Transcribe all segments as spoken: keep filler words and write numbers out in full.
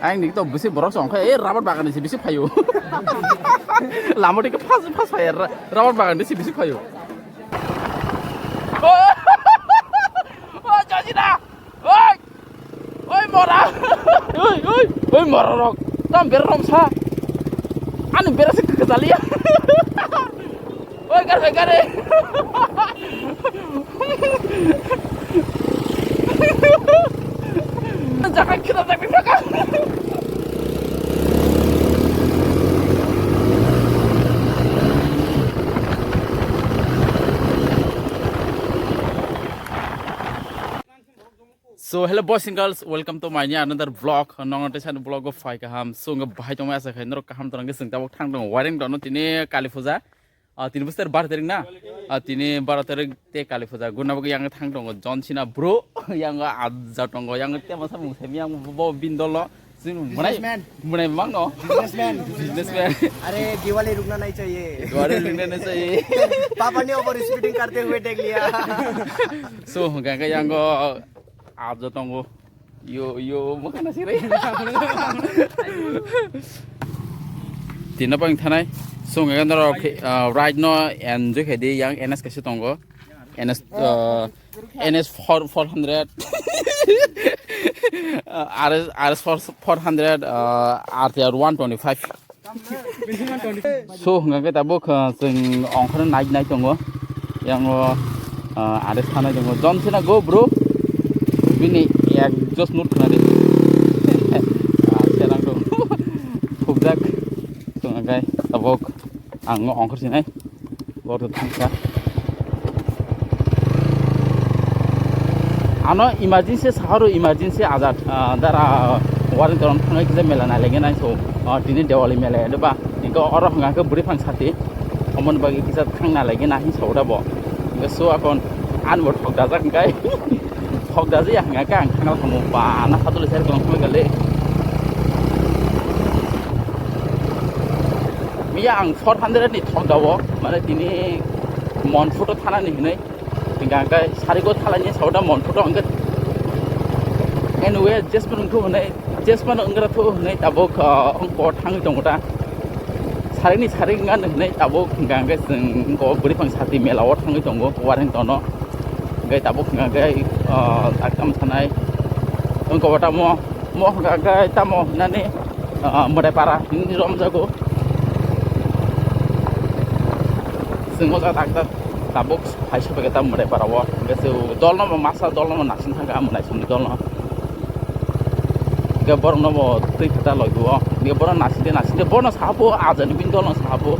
Ang ni to bisi borok song khe, eh, rubber bagan ni se bisi phaio. Lama dik phas phas phai, ra-, rubber bagan ni se bisi phaio. O, Jajina! Oi! Oi, mora! Oi, oi, oi, mora rok! Tam ber rom sa! Ani bera se kekejaliya! Oi, gar bai gare! Jaga kira jaga jaga! So hello boys and girls, welcome to my new another vlog. Nong tei sani vlog o phai kaham. So nge bahai tongma asa khai norok kaham torang ke sing tabok thang tong waring dono tini Kali Puja. Ah, tini bwswk baro tarik na? Ah, tini baro tarik te Kali Puja. Guna bagwi yang thang tongo John Cena bro. Yang aja tongo yang tema samung sem yang bo bindolo. Sing munai, businessman. Munai mangno. Businessman. Businessman. अरे दिवाली रुकना नहीं चाहिए। दिवाली रुकना नहीं चाहिए। पापा ने over speeding करते हुए देख लिया। So hwnkha khe yango ajo tongo. Yo yo mokana sirai. Tina pang thanai. So hwnkha khe norok, ah, ride no enjoy khai di yang N S kaisa tongo. N S, ah, N S four, four hundred, uh, R S, R S four, four hundred, uh, R T R one twenty-five. So hwnkha khe tabuk, uh, chwng ongkhorno nai nai tongo. Yang o, uh, R S thanai tongo. John Cena go bro. Bini exhaust note khna di. Ah, serang dong. Thupjak. Chwng hwnkha khe tabuk ang ongkhor sinai. Borok thangkha. Ano emergency sahoro emergency ajat, ah, dara Warrington thangwi kisa mela nai lagi nai so, ah, tini Diwali mela ya ba. Inko oro hwnga khe bwrwi phang sati. Omon bagi kisa thang nai lagi nai so da bo. Inko so akon an bo thok dajak hwnkhe. Thok dajak ya hwnga khe ang thangna tongmo ba na phatulwi ser kong thangwi kale. Miya ang four hundred ni thok dao, mane tini mon photo thanani hinwi. Hingka hingka sarigo thalani sauda mon photo hingke. Anyway, jesman wngkho hinwi, jesman wngkra tho hinwi tabuk, ah, wngkho thangwi tongo ta. Sarini sari wngkha hinwi tabuk hingka hingke chwng wngkho bwrwi phang sati mela o thangwi tongo, Warrington o. Hingke tabuk hingka hingke, ah, akam sanai wngkho tamo. Mo hwnka khe tamo hwnani, ah, Mwrai para hinwi romjago. Chwng o jaga tak tak tabuk hai se bai khe ta Mwrai para o. Hwnkhe se dolno bo masa dolno bo naising thangkha amo naisingni dolno. Hwnkhe borokno bo twi kwtal loibo. Hwnkhe borok naisingde naisingde bono sahapo ajani bini dolno sahapo.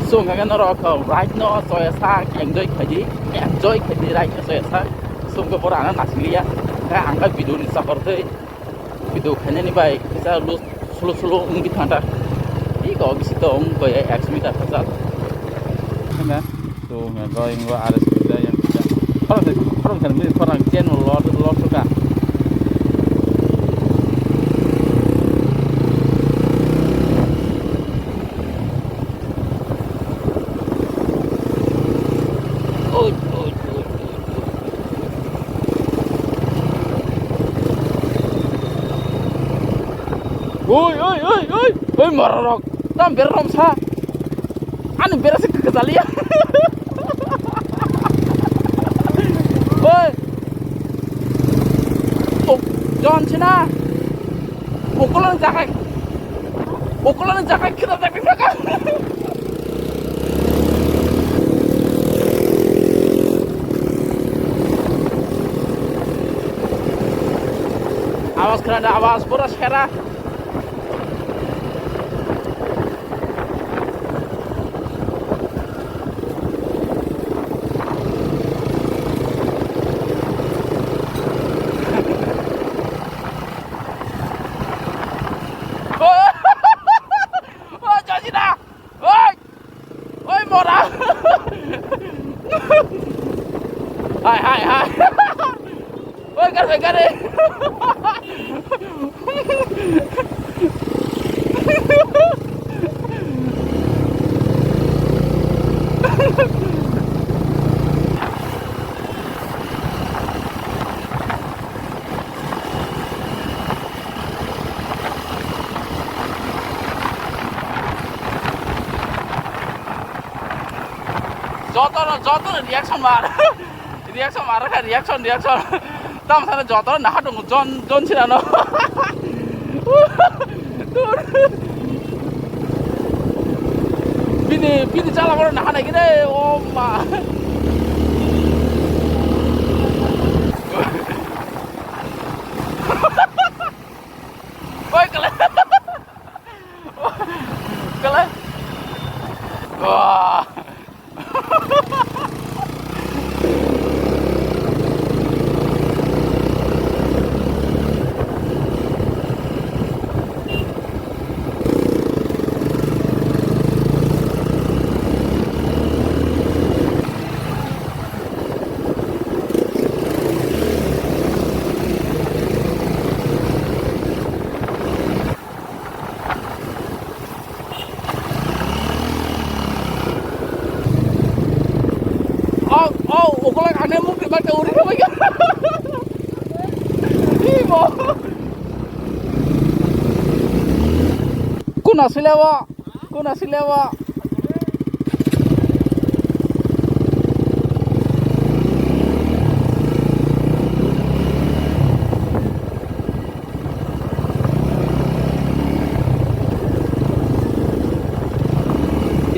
So hwnkhe norok ride no choya sa enjoy khaidi, enjoy khaidi ride no choya sa. Sumkhe borok ano naising liya. Khe ang khe video ni chakor tei video khainani bai kisa lu sulu sulu wngwi thangta. Iko bisi tong koi ek meter khacha. Khana to ngai doi ngo R S kisa yang kisa. Khorang khe khorang khe mui khorang chen lo lo suka. Oi, oi, oi, oi, oi, mararok, tam berrom sa, ani berase kekejaliya. Oi, oh, John Cena. Ukulani jakai. Ukulani jakai khita jakai jakai. Awas khna da, awas pura sera. Oi, Jajina! Oi! Oi, mora! Hai, hai, hai! Oi, gare, gare! Jotono, jotono reaction mar. Reaction mar kha, reaction, reaction. Tam sana jotono naha dong, jon, jon sinano. Bini, bini chala boro naha nai gide, o ma. Oi, kala. Kala. Wah. Oh, oh, ukolog ane mukti mata uri khabai ka. Imo. Kuna silewa, kuna silewa.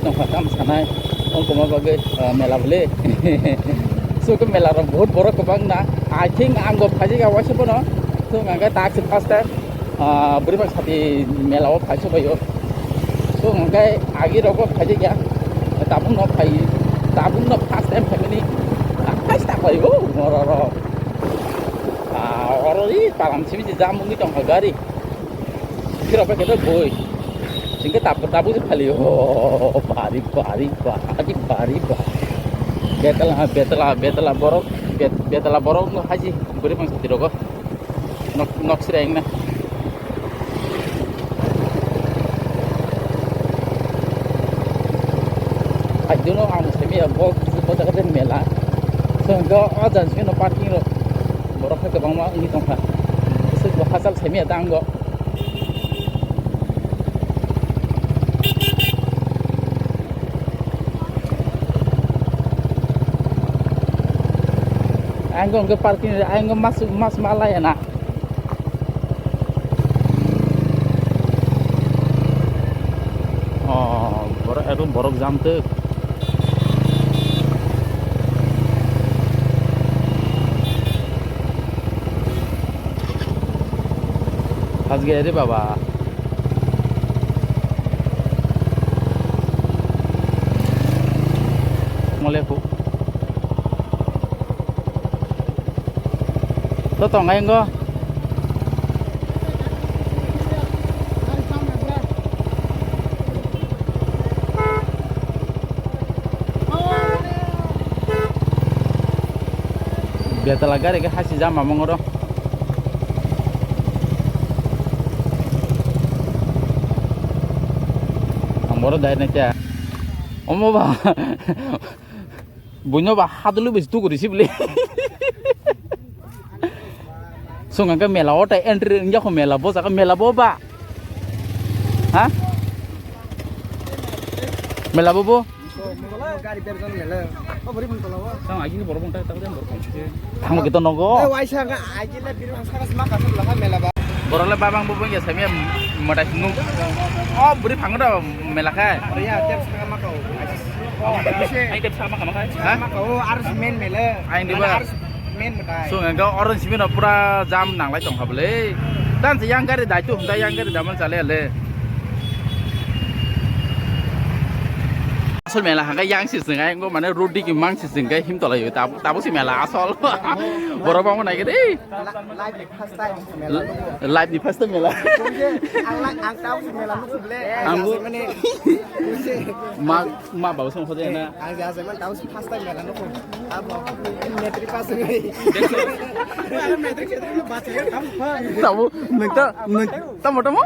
Tongkha tam sanai, ongkoma bagwi, ah, mela bwle. So, khe mela rok bahut borok kwbang na. I think ang bo phaijak ya waisa bono. So, ang khe tak se first time, ah, Bwrwibang Sati mela o phai se bai o. So, ang khe agi rok bo phaijak ya. Tabuk no phai, tabuk no first time phaimani. Akai se tak bai o, mora rok. Ah, oro i palam simi se jam wngwi tongkha gari. Phirok bai khe boi. Singke tab-, tabuk se phali. Oh, bari, bari, bari, bari, bari. Betala, betala, betala borok, bet-, betala borok no haji Bwrwibang Sati rogo. Nok, nok sira engna. Ajono ang semi ya bol, bol jaga de mela. So, go, o jan sino parking ro. Borok hai kwbangma wngwi tongkha. Bwswk bo hachal semi ya dango. Ang go hwnkhe parking, ang go mas, mas malaya na. Oh, borok, ekdom borok jam twk. Hajge re baba. Mole ko. To tong ai ngo. Betala gari ke hasi jama mongoro. Ang boro dai na kya? Omo ba. Buino ba hadulu besi tu kuri sibli. Song angka mela ota entry nja ko mela bo saka mela bo ba. Ha? Mela bo bo. Gari berjon mela. O bori pun tola. Tang agi ni borok bongtai tang borok bongtai. Tang kita nogo. Waisa ka agi le bir saka sima kasar laha mela ba. Borok le babang bo bongya samya mata sinu. O bori phang da mela khai. Ya ter saka ma kau. Ai tep sama kama khai. Ha? Maka o arus main mele. Ai, di ba? Arus main mele. So, enggak orang sini no pura jam nang lai tong habele. Dan se yang gari dai tu, da yang gari daman chale le. Asal mela hangga yang si sengai, enggak mana rodi ki mang si sengai him tolai tabu, tabu si mela asal. Borok bang mana gede. Live ni first time mela. Ang live, ang tau si mela nukhu ble. Ang bu- Mane, ma, ma bau song khode na. Ang ja jaman tau si first time mela nukhu. Abo matric pass ngai. Tabu nengta neng tamo tamo.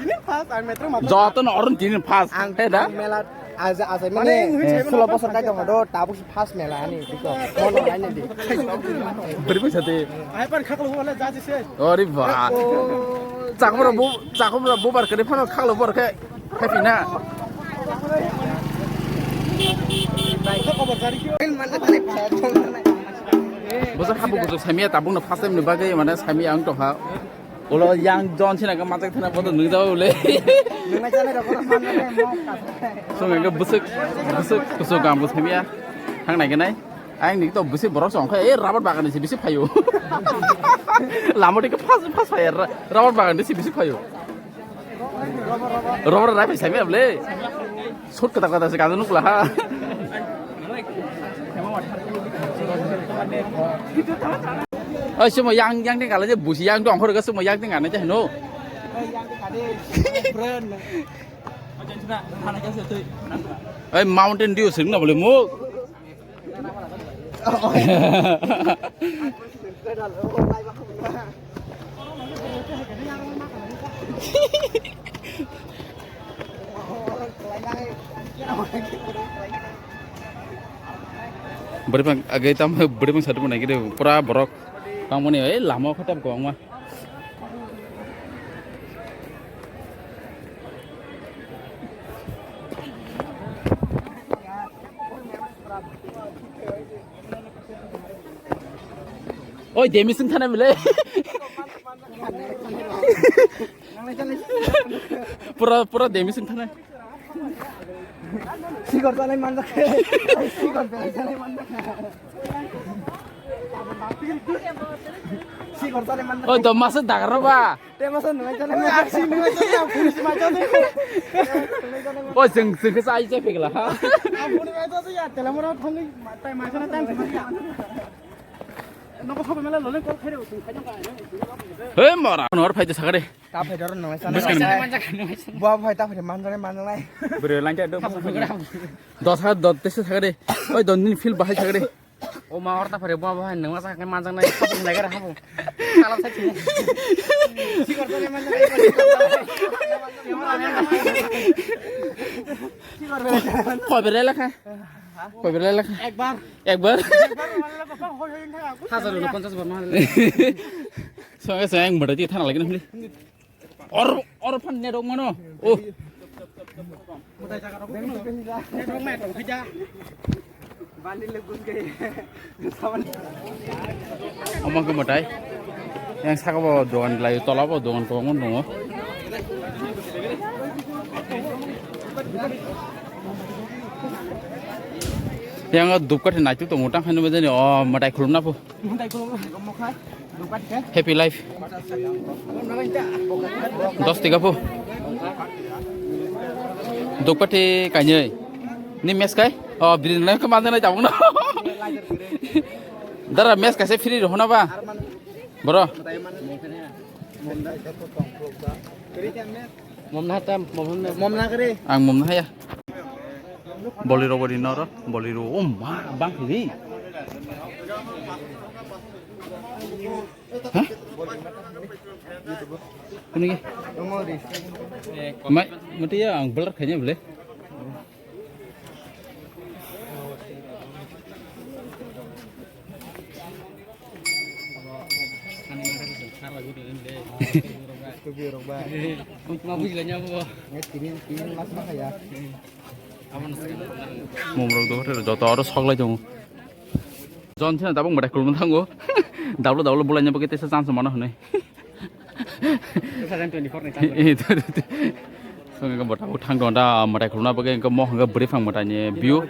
Ini first, ang matric mata. Joto no oron tini first. Ang, he da? Ang mela aja, aja mane, mane, eh, sulo bosor kai tongo do, tabuk first mela ani, biko. Mono ani di. Beri bisa de. Ai pan khaklo wala jaji se. Ori ba. Chakmura bu, chakmura bu bar kare phano khaklo bor khe. Happy na. Bwsa habu kuchuk saimaya tabukno first time ni bagwi mane saimaya ang tongkha. Ulo yang John sina ka majak thana bodo nung jao le. Nungnai chanai rok bono manna nai mo kasa. Song ang bwswk bwswk kuchuk ang bo saimaya thang nai ganai. Ang ni to bwswk borok song kha e rubber bagan ni se bisi phaio. Lama thik phas phas phai rubber bagan ni se bisi phaio. Rubber rai phai saimaya le. Sot kata kata se kajak nukla ha. Oi, sumo yang, yang ting kala je busi yang dong hor ga sumo yang ting ane je no. Oi, Mountain Dew sing na bole mu. Bwrwi phang agwi tamo bwrwi phang sadu nai khe pura borok tangmani ei lama o khe tamo kwbangma. Oi, demi sing thana bile. Pura, pura demi sing thana. Sigor chalai manjak. Sigor chalai manjak. Sigor chalai manjak. Oi, do masa dagar ba. Te masa nungai chalai manjak. Aksi nungai chalai, ang police ma chalai. Oi, jeng, jeng khe sai chai phegla ha. Ang police ma chalai ya, tela mora thangwi tai ma chalai tang. Nogo sobo mela lole kol khairo, sung khaijang ka. He mora, nor phai de sakare. Ta phai doro nungai chalai. Bwskang. Bo phai ta phai manjak nai manjak nai. Bwrwi langja do. Dos ha, dos tesa sakare. Oi, don din feel bahai sakare. O ma orta phare bo bo hai nang masa kai manjak nai, hapung nai gara hapung. Salam sai chini. Sikor tole manjak nai. Koi bere lekha? Koi bere lekha? Ekbar. Ekbar? Ekbar manjak nai, hoi hoi thang aku. Hajar uno ponchas bar ma. Songe songe ang mudai di thana lagi na hli. Or, or phan network mano. Oh. Omo khe mwtai. Yang saka bo dogan lai, tola bo dogan kwbangma tongo. Yang o Dhupkathi naituk tongo, tang khaino bajani o mwtai khulumna pho. Happy life. Dos tiga pho. Dhupkathi kainwi. Ni mes kai? O, bini nai khe manjak nai tabuk no. Dara mes kaisa free rw hona ba. Bro. Mom na tam, mom na. Mom na kare. Ang mom na ya. Bolero body noro, bolero. Oh ma, bang ri. Hah? Kuni ke? Mai, mati ya, ang blur kayaknya boleh. Mumrok do hotel joto oro sok lai tongo. Jon sina tabuk mwtai khulumna thango. Dablo dablo bulaina bagwi teisa chance mano hwnwi. Two thousand twenty-four ni chance. Eh, to, to, to. Song ka bota thang don da mwtai khulumna bagwi ka mo hwnga bwrwi phang mwtai ni view.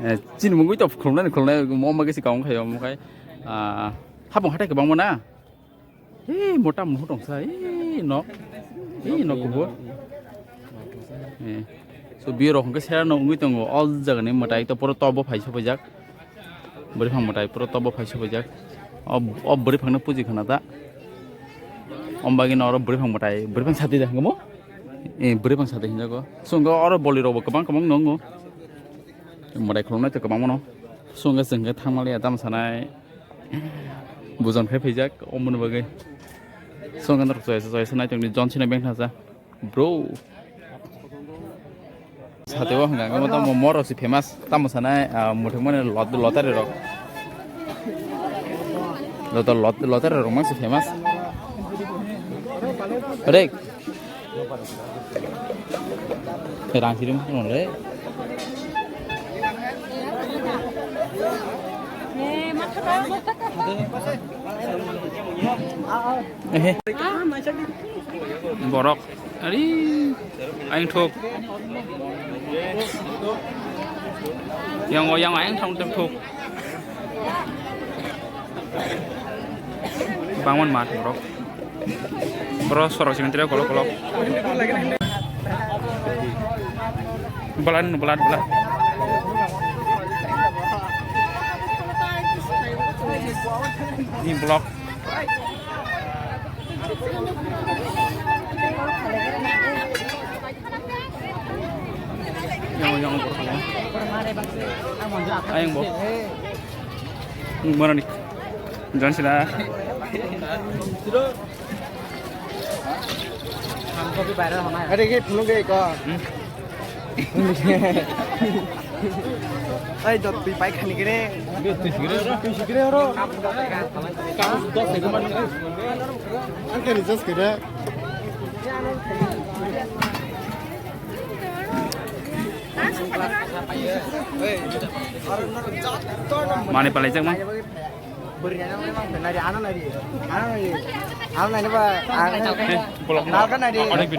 Eh, chini mungwi to khulumna ni khulumna mo ma gisi kaung khayo mo khai. Ah, hapung hatai kwbangma na. Eh, mota muhu tongsa, eh, nok. Eh, nok kubo. Eh. So, view rok hwnkhe sera no wngwi tongo. All jaga ni mwtai to pura tobo phai sopaijak. Bwrwi phang mwtai pura tobo phai sopaijak. O, o bwrwi phangno puji khna ta. Om bagwi no oro bwrwi phang mwtai, bwrwi phang sati da hwnkhe mo? Eh, bwrwi phang sati hinjago. Chwng oro boli rok bo kwbang kwbang nungo. Mwtai khulumnai to kwbangma no. Chwng khe chwng khe thangmaliya tamo sanai. Bujon khai phaijak, omoni bagwi. Chwng khe norok choya choya se naitok ni John Cena beng thangsa. Bro. Sateo hwnka hwnkhe tamo morok se famous. Tamo sanai, ah, muthungmani lot-, lottery rok. Joto lot-, lottery rok mang se famous. Rek. Rang sirim phano le. Ehe. Borok. Ari. Ayang thok. Yang o yang ayang thang thok. Bangman ma borok. Boro sorok sing tira kolok kolok. Balan balan balan. Ni blok. Yang yang. Ayang bo. Mana ni? Jon sila. Ada ke phunuk ke ko. Ai dot twi pai khani kene. Twi sikre oro. Twi sikre oro. Ang ke ni jos kere. Mani palai jak ma. Bolok.